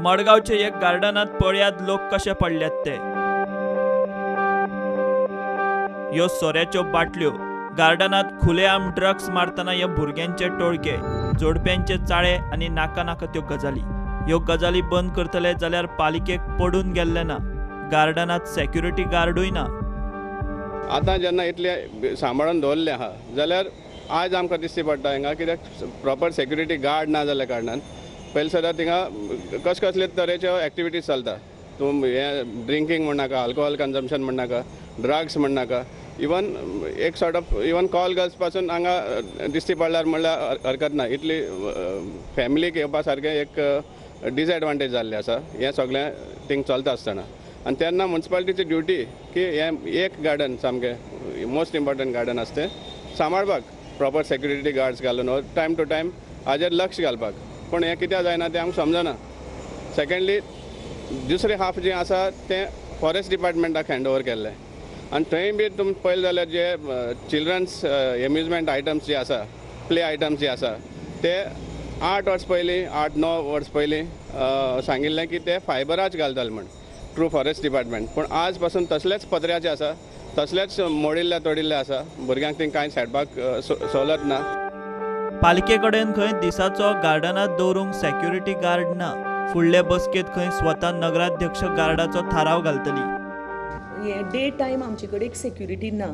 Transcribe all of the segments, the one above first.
मडगांवचे एक गार्डनांत पळयात लोक कशे पडल्यात ते. ह्यो सोऱ्याच्यो बाटल्यो, गार्डनांत खुलेआम ड्रग्स मारतना ह्या भुरग्यांचे टोळके, जोडप्यांचे चाळे आनी नाका नाका त्यो गजाली. ह्यो गजाली बंद करतले जाल्यार पालिकेक पडून गेल्लें ना. गार्डनांत सेक्युरिटी गार्डूय ना. आतां जेन्ना इतलें सांबाळून दवरलें आहा जाल्यार आज आमकां दिसची पडटा हिंगा कित्याक प्रॉपर सेक्युरिटी गार्ड ना जाल्ल्या कारणान पयलीं सदां थिंगा कस कसले तरेच्यो एक्टिविटीज चलता. तूं हें ड्रिंकींग म्हणनाका, अल्कोहोल कन्जम्पशन म्हणनाका, ड्रग्स म्हणनाका, इवन एक sort of even call girls पासून हांगा दिसती पडल्यार म्हणल्यार हरकत ना. इतली फॅमिलीक येवपा सारकें एक डिसएडवांटेज जाल्लें आसा हें सगळें थिंग चलता आसतना. आनी तेन्ना मुन्सिपालिटीची ड्युटी की हें एक गार्डन सामकें मोस्ट इम्पॉर्टंट गार्डन आसा तें सांबाळपाक प्रॉपर सेक्युरिटी गार्ड्स घालून टायम टू टायम हाजेर लक्ष घालपाक. पूण हें कित्याक जायना तें आमकां समजना. सेकेंडली दुसरें हाफ जें आसा तें फॉरेस्ट डिपार्टमेंटाक हँड ओवर केल्लें आनी थंय बी तुमी पळयलें जाल्यार जे चिल्ड्रन्स एम्युजमेंट आयटम्स जे आसा, प्ले आयटम्स जे आसा ते 8 वर्स पयलीं, 8-9 वर्स पयलीं सांगिल्लें की ते फायबराच घालताले म्हण ट्रू फॉरेस्ट डिपार्टमेंट. पूण आज पासून तसलेच पत्र्याचे आसा, तसलेच मोडिल्ले तोडिल्ले आसा, भुरग्यांक थंय कांय खेळपाक सवलत ना. पालिके कडेन खंय दिसाचो गार्डनांत दवरूंक सेक्युरिटी गार्ड ना. फुडले बसकेंत खंय स्वता नगराध्यक्ष गार्डाचो थाराव घालतली. डे टायम आमचे कडेन एक सेक्युरिटी ना.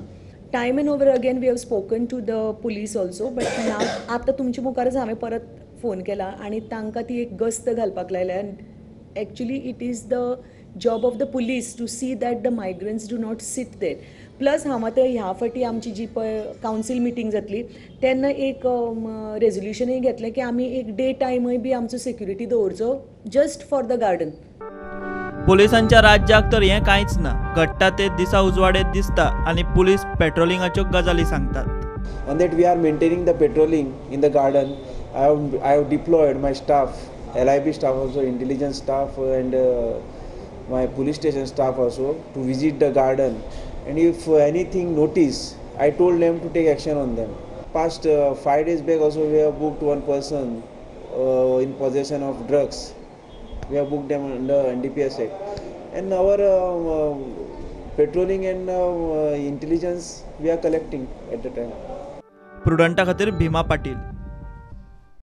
Time and over again we have spoken to the police also, but आतां तुमचे मुखारच हांवें परत फोन केला आनी तांकां ती एक गस्त घालपाक लायल्या. Actually it is the job of the police to see that the migrants do not sit there. Plus हांव आतां ह्या फावटी आमची जी पळय कावन्सील मिटींग जातली तेन्ना एक रेजोल्युशनूय घेतलें की आमी एक डे टायमूय बी आमचो सेक्युरिटी दवरचो जस्ट फॉर the garden. पुलिसांच्या राज्याक तर हें कांयच ना. घडटा ते दिसा उजवाडे दिसता आनी पुलीस पेट्रोलिंगाच्यो गजाली सांगतात. On that we are maintaining the patrolling in the garden. I have deployed my staff, LIB staff also, intelligence staff and my police station staff also to visit the garden, and if anything notice, I told them to take action on them. Past 5 days back also we have booked one person in possession of drugs. We have booked them under NDPS Act, and our patrolling and intelligence we are collecting at the time. Prudenta खातीर भीमा पाटील.